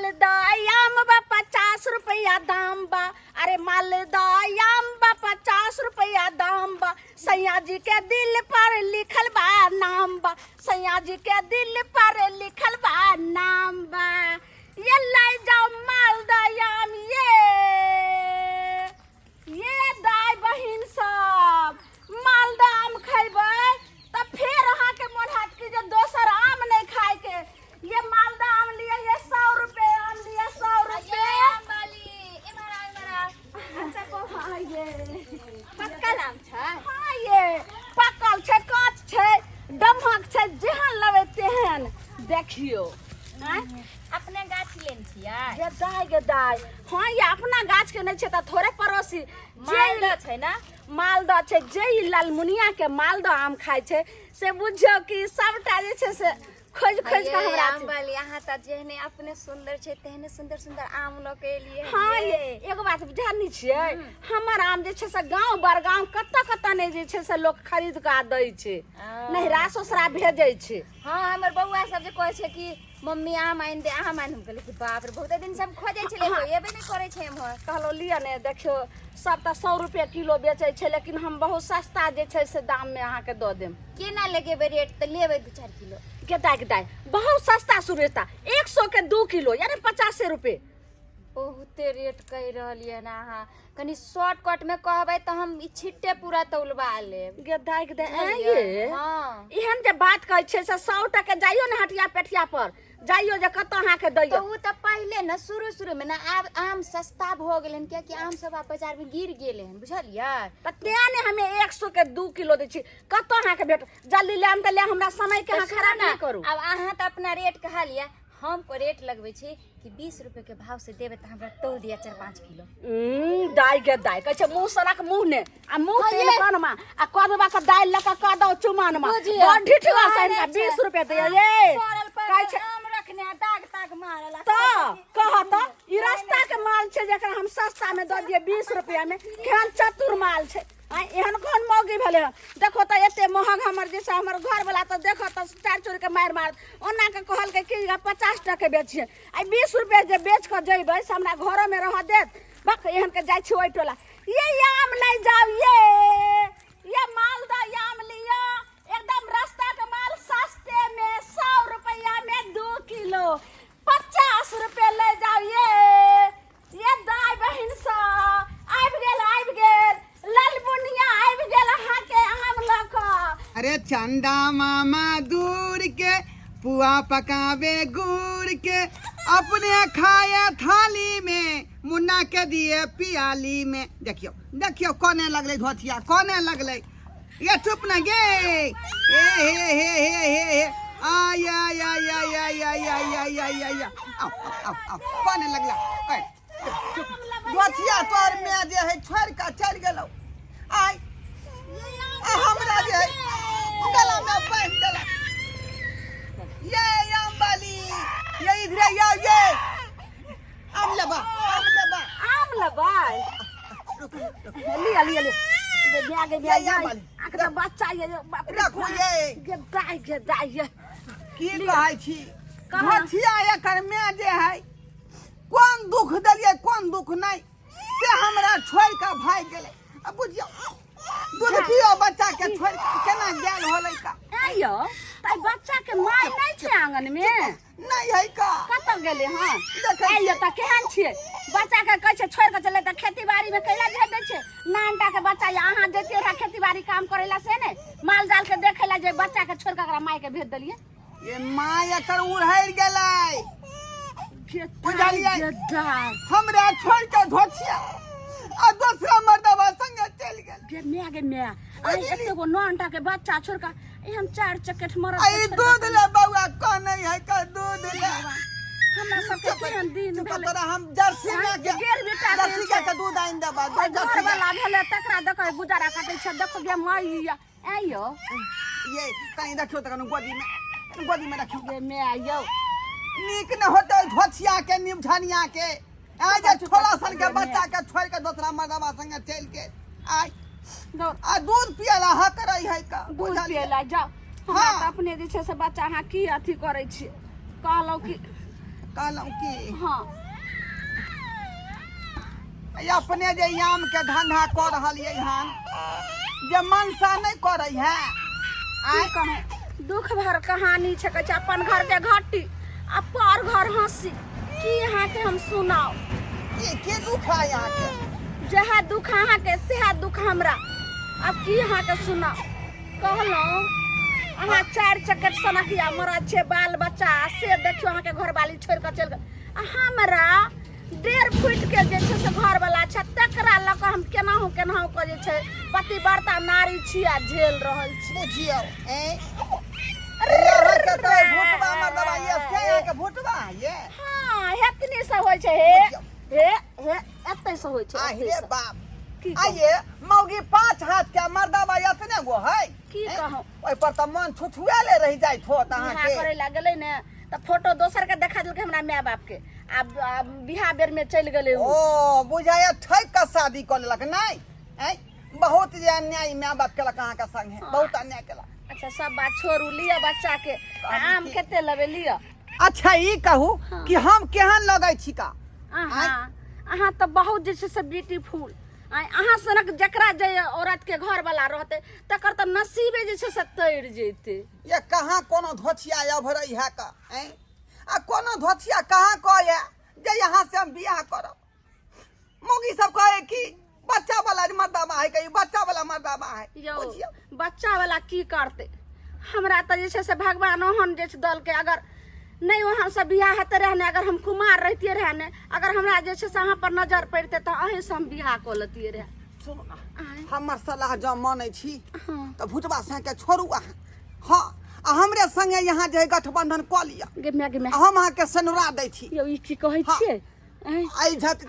मालदह आम बा 50 रुपया दाम बा। अरे मालदह आम बा, 50 रुपया दाम बा। सैया जी के दिल पर लिखल बा नाम बा। सैया जी के दिल पर लिखल बा नाम बा। ये लाई जाओ मालदह आम। ये दाय बहिन सब, मालदह आम खैबै तऽ फेर अहाँके मोन हैत कि जे दोसर आम नहि खायके। ये मालदह आम लिए, ये 100 रुपये आम लिए, 100 रुपये। हाँ, ये पक्कल आम छै? हाँ, ये पकल छै, काँच छै, डमहक छै, जेहन लेबै तेहन। देखियौ आँय? अपने गाछ लेने छियै? गे दाय, गे दाय, हाँ, ये अपना गाछ के नहि छै तऽ थोड़े पड़ोसी जे मालदह छै ने? मालदह छै। जे ई ललमुनिया के मालदह आम खाइ छै से बुझियौ कि सबटा जे छै से खोजि खोजि कऽ ये हमरा आम वाली, अहाँ तऽ जेहने अपने सुंदर छै तेहने सुंदर सुंदर आम लऽ के एलियै। हाँ, ये एगो बात जानी छियै? हमर आम जे छै से गाँव बड़गाँव कतऽ कतऽ नहि जे छै से लोक खरीद कऽ दै छै, नैहरा ससुरा भेजै छै। हाँ, हमर बौआ सब जे कहै छै कि मम्मी, आम आनि दे, आम आनि। हम कहलियै कि बाप रे, बहुते दिन से हम खोजै छलियै, कोइ एबे नहि करै छै एम्हर। कहलहुँ लिअ ने। देखियौ, सब तऽ 100 रुपए किलो बेचै छै, लेकिन हम बहुत सस्ता जे छै से दाममे अहाँके दऽ देब। केना लगेबै रेट तऽ लेबै 2-4 किलो। गे दाय, गे दाय, बहुत सस्ता सुरेता, 100 के 2 किलो, यानी 85 रुपए। बहुते रेट कहि रहलियै ने अहाँ। कनि शॉर्टकट में कहबै तऽ हम ई छिट्टे पूरा तौलबा लेब। गे दाय, गे दाय, ऐं? बुझलियै? ये एहन जे बात कहै छै से 100 टके जाइयो ने, हटिया पेठिया पर जाइयो जे कतऽ अहाँके तऽ दैयो। ओ तऽ पहिले ने शुरू शुरू में ने, आब आम सस्ता भऽ गेलै हन, कियाकि आम सब आब बाजार में गिर गेलै हन, बुझलियै? तऽ तें ने हमे 100 के 2 किलो दै छी। कतऽ अहाँके भेट? जल्दी लेम तऽ ले, हमरा समय के तऽ अहाँ सुनू खराब ने, नहि करू। आब अहाँ तऽ अपना रेट कहलियै, हम को रेट लगबै छी कि 20 रुपए के भाव से देबै तऽ हमरा तौल दिअ 4-5 किलो। दाय गे दाय, कहै छै मुँह सड़क मुँह ने आ मुँह हाँ, तेल ये। कनमा आ कदवा के दालि लऽ कऽ कदौ चुमानमा। बुझियौ। बड़ ढिठवा से हिनका कहने छै। 20 रुपए दैया। हाँ, ये सड़ल पर कहै छै आम रखने आ दाग ताग मारल आ तऽ कह तऽ ई रास्ता के माल छै जकरा हम सस्ता में दऽ दियै 20 रुपया में? केहन चतुर माल छै आँय, एहन कोन मौगी भेलै हन? देखो तऽ एते महग। हमर जे छै हमर घरवला तऽ देखो तऽ चारि चोरी के मारि मारत। ओना के कहलकै कि 50 टके बेचियै, आ 20 रुपए जे बेच कऽ जैबै से हमरा घरोमे रहऽ देत? बक, एहन के जाइ छी ओहि टोला। ये आम नहि जाउ, ये मालदह आम लिअ, एकदम रास्ता के माल, सस्ते में, 100 रुपया में 2 किलो, 50 रुपये ले जाओ। ये दाय बहिन सब, आबि गेल, आबि गेल ललबुनिया, आबि गेल अहाँके आम लऽ कऽ। अरे चंदा मामा दूर के पुआ पकावे गुड़ के, अपने खाए थाली में, मुन्ना के दिए पियाली में। देखियो, देखियो, कोने लगले धोतिया, कोने लगले। ये चुप ना गे। हे हे हे हे हे हे, आय आय आय आय आय आय आय आय आय आय, आओ आओ आओ आओ, कोने लगला? ऐ चुप, धोतिया तोर में जे है छोड़ के चल गेलो। आय आ हमरा जे है गला में बांध देलक। ये आम वाली, ये इधर आओ, ये आम लेबा, आम लेबा? आम लेबै? लिअ, लिअ, लिअ। गे गे गे। ये आम वाली। आके तऽ बच्चा ये, बाप रे। रखू ये। गे दाय, गे दाय, ये की कहै छी? कहाँ? धोतिया एकर में जे है कोन दुख देलियै, कोन दुख नहि, से हमरा छोड़ि कऽ भागि गेलै। आ बुझियौ, दूध पियो बच्चा के छोड़ि कऽ केना गेल होलै का? ऐ यौ, तऽ बच्चा के माय नहि छै आंगन में? नहि है का। कतऽ गेलै? हँ। देखै ऐ यौ, छियै। तऽ केहन छियै? बच्चा के कहै छै छोड़ि कऽ चलै तऽ खेती बाड़ी में कैला भेज दै छै? नानटा के बच्चा ये, अहाँ जैतियै रहए खेती बाड़ी काम करै ला से ने माल जाल के देखै ला, जे बच्चा के छोड़ि कऽ ओकरा माय के भेज देलियै? ये माय एकर उड़हरि गेलै, बुझलियै? हमरा छोड़ि कऽ धोतिया आ दोसरा मर्दबा संगे चलि गेल। गे माय, गे माय, आइ एते गो नानटा के बच्चा छोड़ि कऽ एहन चारि चकेठ मरद आ के ई छोड़ि कऽ दूध ले बौआ, कहने है का दूध ले। हमरा सबके केहन दिन चुप। भेलै? तोरा हम जर्सी गाय के डेढ़ बीटा जर्सी गाय के दूध आनि देबा। घर वाला भेलै तकरा देखो गुजारा काटै छै। देखो गे मैया, ऐ यौ। ये कहीं रखियो तऽ कनु गोदी में, कनु गोदी में रखियो। गे माय यौ। नीक न होतै धोछिया के, निमझनिया के आइ जे छोला सन के बच्चा के छोड़ के दोसरा मर्दबा संगे चलि गेल आइ। दौड़। आ दूध पियला हक रही है का? दूध बुझलियै? पियै ला जाउ। हमरा हाँ। तऽ अपने जे छै से बच्चा अहाँ की अथी करै छियै? कहलहुँ कि कहलहुँ की हाँ ई अपने जे ई आम के धंधा कऽ रहलियै हन जे मनसा नहि करै है की कहूँ दुख भर कहानी छै कहै छै अपन घर के घाटी आ पर घर हंसी की अहाँके हम सुनाउ की की दुख है अहाँके जएह दुख अहाँके सएह दुख हमरा आब की अहाँके सुनाउ कहलहुँ अहाँ चारि चक्कर सनकिया मरद छै बाल बच्चा से देखियौ अहाँके घरवाली छोड़ि कऽ चलि गेल आ हमरा 1.5 फुट के जे छै से घरवला छै तकरा लऽ कऽ हम केनाहु केनाहु कऽ जे छै पतिव्रता नारी छी आ झेल रहल छी बुझियौ ए अहाँके तऽ भुटबा मर्दबा ये से अहाँके भुटबा ये हाँ हेतनी से होइ छै हे हे हे एतै से होइ छै आहि एतै रे से। बाप की कहू? आइए मौगी 5 हाथ के मर्दबा एतने गो है की कहू? ओहि पर तऽ मन छुछुएले रहि जाइत होत बियाह अहाँके करे ला गेलै ने तऽ फोटो दोसर के देखा देलकै हमरा माय बाप के आब आब बियाह बेर में चलि गेलै उ ओ बुझाइए ठकि कऽ शादी कऽ लेलक नहि आँय बहुत जे अन्याय माय बाप केलक अहाँके संगे बहुत अन्याय केलक अच्छा सब बात छोड़ू लिअ बच्चा के आ आम कते लेबै लिअ अच्छा ई कहू कि हम केहन लगै छी का अहाँ अहाँ तऽ बहुत जे छै से ब्यूटीफुल आँय अहाँ सनक जकरा जे औरत के घर वाला रहतै तकर तऽ नसीबे जे छै से तैर जेतै ये कहाँ कोनो धोछिया अभरै है का आँय आ कोनो धोछिया कहाँ कहै जे यहाँ से हम बियाह करब मौगी सब कहे कि बच्चा वाला मर्दाबा है कहीं बच्चा वाला मर्दाबा है यौ बुझियौ बच्चा वाला की करतै हमरा तऽ जे छै से भगवान ओहन जे छै दलके अगर नहि ओहन से बियाह हेतै रहए ने अगर हम कुमार रहितियै रहए ने अगर हमरा जे छै से अहाँ पर नजर पड़ितै तऽ अहीँसँ हम बियाह कऽ लेतियै रहए सुनू ना आँय। हमर सलाह जँ मानै छी हँ। तऽ भुटबा साँके छोड़ू अहाँ हँ आ हमरे संगे यहाँ जे है गठबंधन कऽ लिअ गे माय गे माय आ हम अहाँके सेनुरा दै छी यौ ई की कहै हँ। छियै आँय एहि झट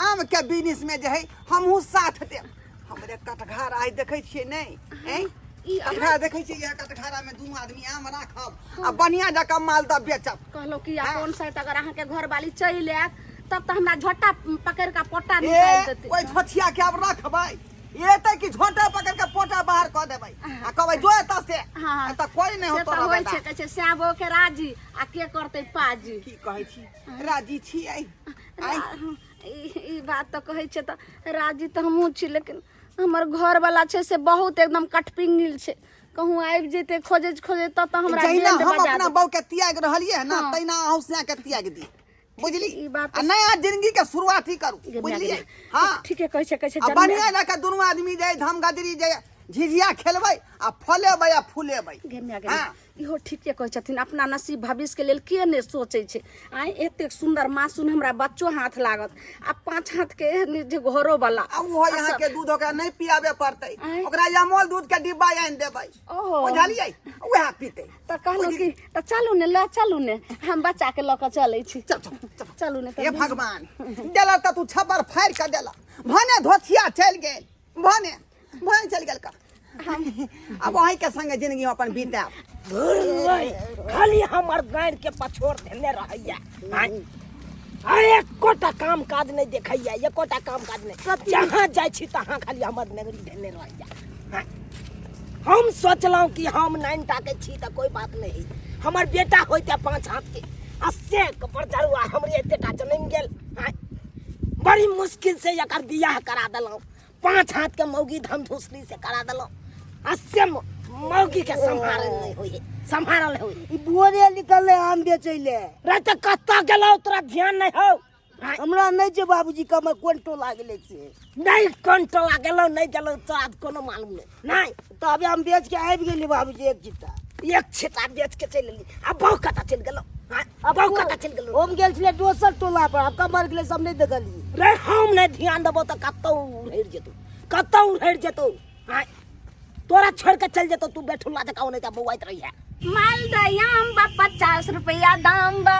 आमके बिजनेस में जे है हमहूँ साथ देब हमरे कटघार आइ देखै छियै नहि ऐं ई कटघार देखै छियै इएह कटघारा में दुनू आदमी आम राखब आ बढ़िआँ जकाँ मालदह बेचब कहलहुँ कि हाँ। कोन साइड अगर अहाँके घरवाली चलि आयत तब तऽ हमरा झोटा पकड़ि कऽ पोटा ए निकालि देतै ओहि छोठिया के आब रखबै एतै कि झोटा पकड़ के पोटा बाहर कऽ देबै आ कहबै जो एतऽ से हाँ। एतऽ कोई नहि से होतो तऽ होइ बेटा छै कहै छै श्यामो के राजी आ के करतै पाजी की कहै छी राजी छी आइ आइ ई बात तऽ कहै छै तऽ राजी तऽ हमहूँ छी लेकिन हमर घरवाला छै से बहुत एकदम कटपिंगिल छै कहूँ आबि जेतै खोजैत खोजैत तब तऽ हमरा जहिना बैंड हम बजा अपना देतै। बहू के त्याग रहलियै है ना हाँ। तहिना अहूँ सिया के त्याग दी बुझली ई बात आ नया जिंदगी के शुरुआत ही करू गे माय गे बुझलियै माय। हाँ ठीके कहै छै कहै छै आ जन्मे- बढ़िया लगा दुनू आदमी जाय धमगदरी जाय झिझिया खेलबै आ फलेबै आ फुलेबै गे माय गे हाँ माय। इहो ठीके कहै छथिन अपना नसीब भविष्यके लेल के नहि सोचै छै आँय एतेक सुन्दर मासून हमरा बच्चो हाथ लागत आ 5 हाथके एहन जे घरोवला आ ओहो यहाँ के दूध ओकरा नहि पियाबे पड़तै आँय? ओकरा अमूल दूध के डिब्बा आनि देबै ओहो। बुझलियै वएह पीतै तऽ कहलहुँ कि तऽ चलू ने लऽ चलू ने हम बच्चाके लऽ कऽ चलै छी चल चल चल चलू ने हे तऽ भगवान देला तऽ तू छब्बर फाड़ि कऽ देला भने धोथिया चलि गेल भने भने चलि गेल का अब अहीं के संगे जिंदगी हम अपन बितायब धुर, खाली हमर गाँड़ के पछोर धेने रहैया आँय। आ एकोटा काम काज नहि देखैया एकोटा काम काज नहि जहाँ जाइ छी तहाँ खाली हमर नेगरी धेने रहैया आँय। हम सोचलहुँ कि हम नाइन टा के छी तऽ कोई बात नहीं हमर बेटा होइते 5 हाथ के आ से पर जरुआ हमरे एतेटा जनमि गेल आँय। बड़ी मुश्किल से एकर बियाह करा देलहुँ 5 हाथ के मौगी धम धुसली से करा देलहुँ आ से मौगी के सम्हारल नहीं होई सम्हारल नहीं होई ई भोरे निकलले आम बेचै ले रे तऽ कतऽ गेलौ तोरा ध्यान नहीं हौ आँय, हमरा नहीं छै बाबूजी कमर कोन टोला गेलै से नहीं कोन टोला गेलौ नहीं गेलौ तोरा कोनो मालूम नहीं नहीं तबे हम बेच के आबि गेली बाबूजी एक छिट्टा एक छिट्टा बेच के चलि एली आ बहु कतऽ चलि गेलौ आँय, बहु कतऽ चलि गेलौ हम गेल छलियै दोसर टोला पर आब कमर गेलै सब नहीं देखलियै रे हम नहीं ध्यान देबो तऽ कतौ उड़ि जेतौ कतौ उड़ि जेतौ आँय, तोरा छोड़ के चल जेतौ तू बैठुला जकाँ ओनाहिते बौआइत रहिहे मालदह आम बा 50 रुपया दाम बा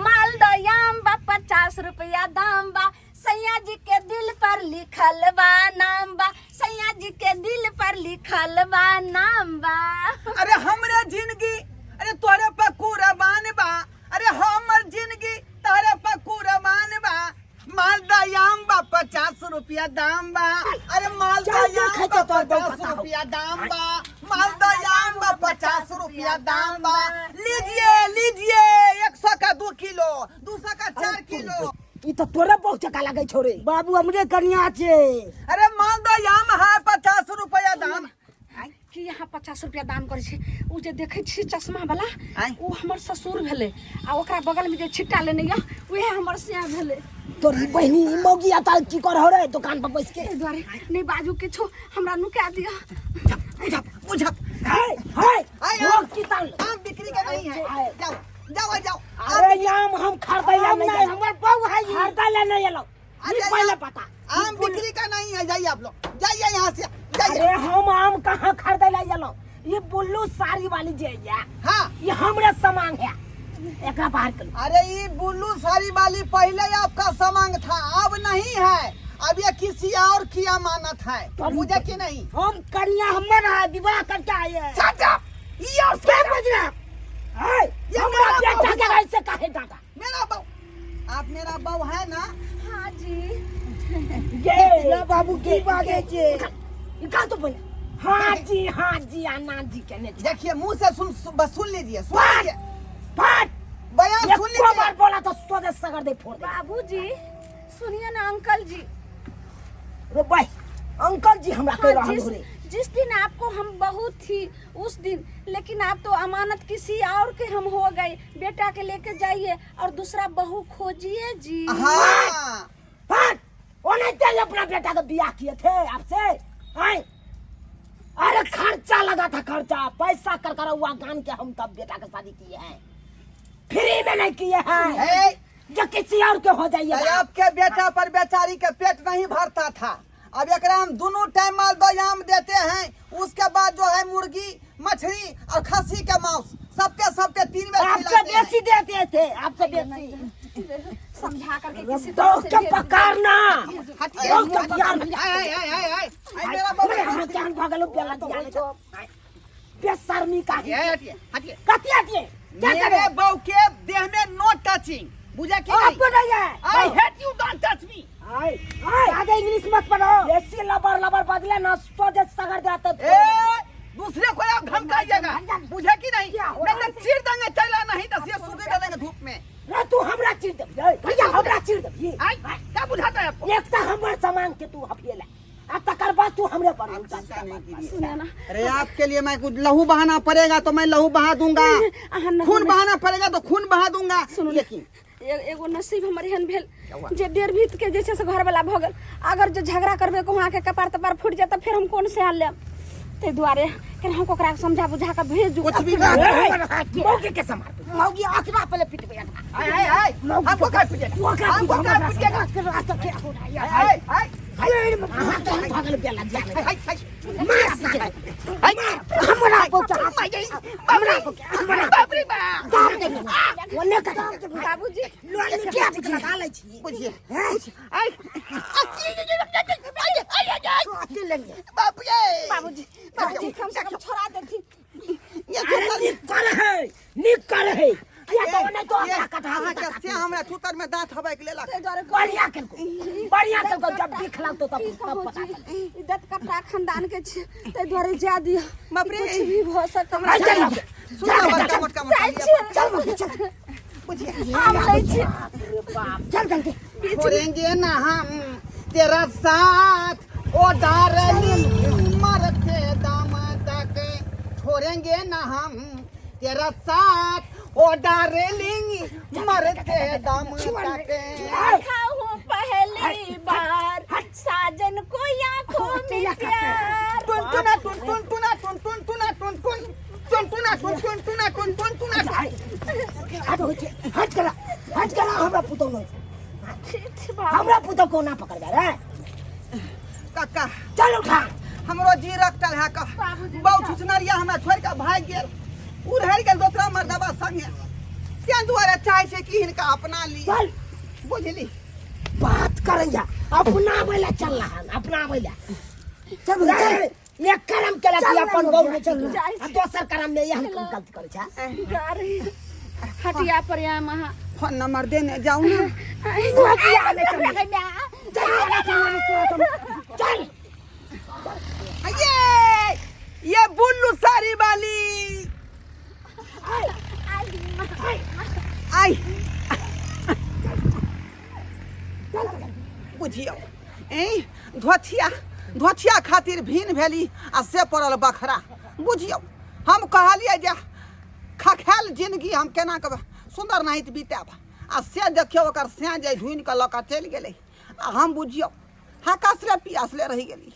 मालदह आम बा 50 रुपया दाम बा सैया जी के दिल पर लिखल बा नाम बा सैया जी के दिल पर लिखल बा नाम बा अरे हमरे जिंदगी अरे तोरे पर कुर्बान बा अरे हमर जिंदगी तोरे पर कुर्बान बा मालदा आम बा 50 रुपया दाम बा अरे मालदा चल आम देखै बा छौ तोहर बहू 50 कतऽ हौ। रुपया दाम बा मालदा आम बा 50 रुपया दाम बा लीजिए लीजिए सौ का 2 किलो, 200 का 4 किलो। ई तो तोरे बहुत चका लगे छोरे। बाबू, हमरे कनिया छै। अरे मालदह आम है, 50 रुपया दाम। कि यहाँ 50 रुपया दाम करै छै? ओ जे देखै छी चश्मा वाला, आँय? ओ हमर ससुर भेलै आ ओकरा बगल में जे छिट्टा लेने यऽ, उएह हमर सिया भेलै। तोरी बहिनी, ई मौगी आता की कर हो रे दुकान पर बैस के? एहि दुआरे नहि बाजू किछो, हमरा नुका दिअ। बुझप बुझप। हाय हाय। आय, लोग की ताल आम बिक्री का नहीं है। आय। जाओ जाओ जाओ। अरे आम हम खरीदै ला आम नहीं नहीं, आएलो। हमर बहू है ई। खरीदै ला नहीं एलो। अरे ई पहले पता। आम बिक्री का नहीं है, जाइए आप लोग, जाइए यहाँ से, जाइए। अरे हम आम कहाँ खरीदै ला एलो? ये बुल्लू साड़ी वाली जे है, ये हमरे सामान है, एकरा बाहर करू। अरे ये ब्लू साड़ी वाली पहले आपका सामान था, अब नहीं है। अब ये किसी और की अमानत है, मुझे की नहीं। हम कनिया हमर है, विवाह करके आए हैं। Shut up! ये और के बजना हाय, ये हमरा मेरा बेटा बहू के है। ऐसे काहे डांटा? मेरा बहू, आप मेरा बहू है ना? हाँ जी। ये या बाबू, की बाजे छै? निकाल तो पहले। हाँ जी, हाँ जी, आ ना जी कहने छे। देखिए, मुंह से सुन, बस सुन लीजिए, सुन फट लीजिए। फट। बयान सुन एको बार लीजिए। बोला तो सोझे सगर दे फोड़ दे। बाबूजी, सुनिए ना अंकल जी। रे भाई, अंकल जी हमरा कह हाँ, रहल जिस हो रे। जिस दिन आपको हम बहू थी उस दिन, लेकिन आप तो अमानत किसी और के हम हो गए। बेटा के लेके जाइए और दूसरा बहू खोजिए जी। फट, वो नहीं थे अपना बेटा का बियाह किए थे आपसे। आए, अरे खर्चा लगा था, खर्चा पैसा कर कर हुआ गान के हम तब बेटा का शादी किए हैं, फ्री में नहीं किए हैं। ए, जो किसी और के हो जाइए। अरे आपके बेटा पर बेचारी के पेट नहीं भरता था। अब एक हम दोनों टाइम मालदह आम देते हैं, उसके बाद जो है मुर्गी, मछली और खस्सी के मांस सबके सबके 3 बेर आपसे खिलाते हैं। बेसी देते थे, आपसे बेसी। समझा करके किसी तो तरह से के भेज पकड़ना। हटिए। तो के यार। आय आय आय आय आय आय, मेरा बहू। अरे जान भगलो बेला दिया बेशर्मी का। हटिए हटिए हटिए। कथी हटिए? क्या मेरे करे? बहू के देह में नो टचिंग, बुझा कि नहीं? आपको नहीं है। I hate you, don't touch me. आए आए, आगे इंग्लिश मत पढ़ो। ऐसी लबर लबर बदले ना सोझे सगर जाते। ए, दूसरे को आप धमकाइएगा, बुझे कि नहीं? नहीं तो चीर देंगे। चला नहीं तो ये सूखे डालेंगे धूप में। रे, तू हमरा चीर दे भैया, हमरा चीर दे। आई, क्या बुझाता है आपको? एक तो हमर सामान के तू हफिएला आ तकर बाद तू हमरे पर आप उल्टा चिंता नहीं कीजिए। सुनिए ना। अरे आपके लिए मैं कुछ लहू बहाना पड़ेगा तो मैं लहू बहा दूंगा। अहाँ नहीं- खून बहाना पड़ेगा तो खून बहा दूंगा। सुनू। लेकिन एगो नसीब हमर एहन भेल जे डेढ़ भीत के जे छै से घरवाला भऽ गेल। अगर जे झगड़ा करबै को अहाँके कपार तपार फुटि जायत तऽ फेर हम कोन से लेब? ताहि दुआरे केनाहु कऽ ओकरा समझा बुझा कऽ भेजू। कुछ भी बात। मौके के समार मौगी आखिरा पहले पिटबे। आय आय आय, हमको क्या पीटेगा? हमको क्या पीटेगा? आय आय। भगल बेला दिया। आय आय। मार साला, मार हमरा पहुंचा, हमरा पहुंचा, हमरा। बाप रे बाप। दाम दे ओने का। बाबूजी। लोन के बीच लगा लै छी। बुझिए। हैं? आय। कथी लेंगे? बाप रे। बाबूजी, बाबूजी, कम से कम छोड़ा देथिन। ये अरे निक कर है, निक कर है, किया तो ओने तो अपना कटा। अहाँके से हमरा थूतर में दांत हबैक लेलक। ताहि दुआरे बढ़िया केलको, बढ़िया केलको। जब बिख लागतो तब की तब कहू पता जी, चलत। ई दत कपड़ा खानदान के छै, ताहि दुआरे जा दिअ। बाप रे। कुछ भी भऽ सकत। आई चल। सुन, बड़का मोटका मोटका जाइ लिअ। छियै। चल बाबू, चल। बुझिए। हम लै छी। बाप रे बाप, चल जल्दी। छोड़ेंगे ना हम तेरा साथ ओ डार्लिंग, मरते दम तक छोड़ेंगे ना हम तेरा साथ ओ डार्लिंग, मरते दम तक। देखा हूँ पहली बार साजन को आंखों में प्यार। टुन टुना टुन टुन टुना टुन टुन टुना टुन टुन टुन टुना टुन टुन टुना टुन टुन टुना। हट होइ छै, हट करा, हट करा। हमरा पुतौ नहीं, छी, बाबू। हमरा पुतौ कोना पकड़बे रे? काका। चल उठा। हमरो जी रखतल है का। बाबूजी, बहु उठा। छुछनरिया हमरा छोड़ के भागि गेल, उड़हरि गेल दोसरा मर्दबा संगे। तें दुआरे चाहै छै कि हिनका अपना ली। चल। बुझली? बात करैया, अपनाबै ला चल रहा, अपनाबै ला चल चल। एक करम केला कि चल अपन ना, बहू में चल। चल आ दोसर करम में एहन गलती करै छै। गाड़ी हटिया पर आम अहाँ। फोन नंबर देने जाऊ ना। हटिया में चल, चल चल चल। ये बुल्लू साड़ी वाली। आई बुझियौ ए धोथिया धोथिया खातिर भिन भेली आ से पड़ल बखरा। बुझियौ हम कहलियै जे खखायल जिंदगी हम केना कऽ सुन्दर नाहित बितायब, आ से देखियौ ओकर सैं जे ढूनि कऽ लऽ कऽ चलि गेलै, आ हम बुझियौ हकसले पियासले रहि गेली।